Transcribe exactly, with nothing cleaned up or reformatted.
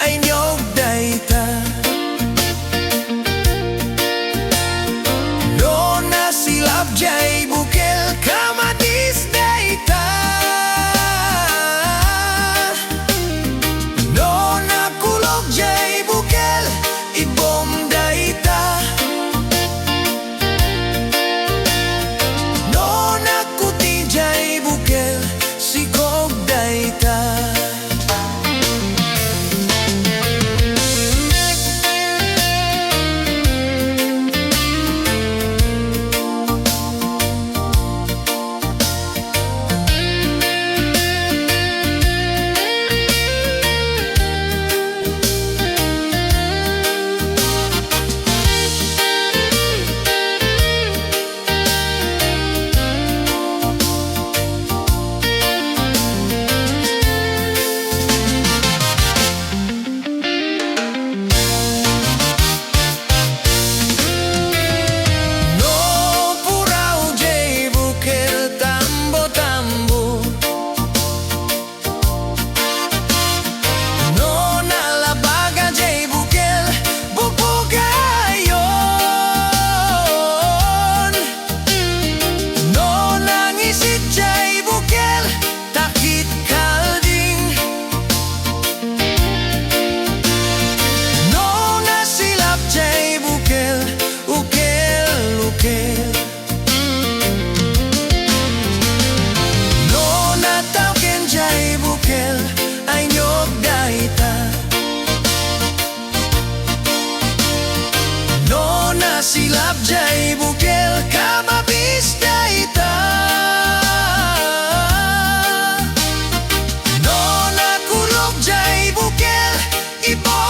Ay niog dayta. No nasilap jay bukel, kamadis dayta. No nakulog jay bukel, ibom dayta. No nakuti jay bukel, sikog dayta. No puraw jay bukel, tambo-tambo. No nalabaga jay bukel, bugbugayon. No nangisit jay bukel, takit kalding. No nasilap jay bukel, ukel-ukel. No natawken jay bukel, ay niog dayta. No nasilap jay bukel, kamabis dayta. No nakulog jay bukel, ipo